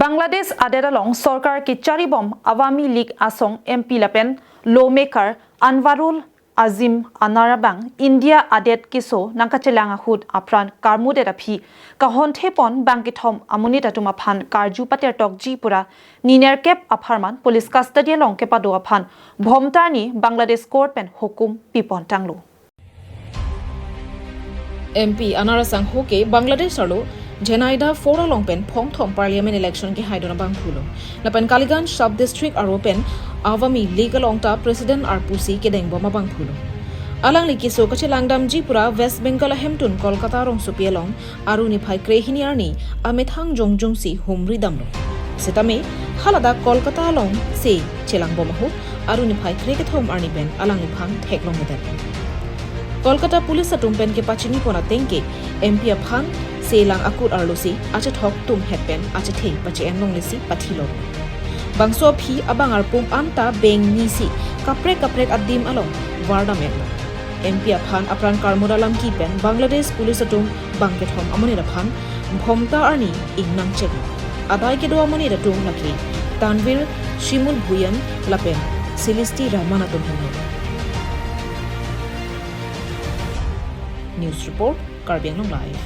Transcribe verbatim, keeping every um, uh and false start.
Bangladesh adet along sorkar kecharibom Awami League asong M P lapen lawmaker Anwarul Azim Anar abang India adet keso nangkachelang ahut apran karmudet aphi kahonthepon bangkethom amonit atum aphan karju patertokji pura ninerkep apharman police custody along kepado aphan Bhomta arni Bangladesh court pen hukum pipon tanglo. M P Anar asangho ke Bangladesh arlo Jhenaida four along pen phongthom parliament election kehaidun abangphulo. Lapen Kaliganja sub district arlo pen Awami League along ta president arpu si kedengbom abangphulo. Alangli keso kachelangdamji pura West Bengal ahemtun Kolkata rongsopi along Aru niphai krehini arni amethang jongjung si humri damlo. Setame haladak Kolkata along se chelangbom ahut Aru niphai krekethom arni pen alangliphan theklongledet. Kolkata police atum pen kepachinipon ateng ke M P aphan selang akut arlo si achethok tumhet pen achethe pache-en longle si pathilo. Bangso aphi abang arpum anta bengni si kaprek kaprek adim along vardam-etlo. M P aphan apran karmut alam ki pen Bangladesh police atum bangkethom amonit aphan Bhomta arni ingnangchek. Adai kedo amonit atum lake Tanvir, Shimul Bhuyan lapen Celesti Rahman atum henlo. News report, Karbi Anglong Live.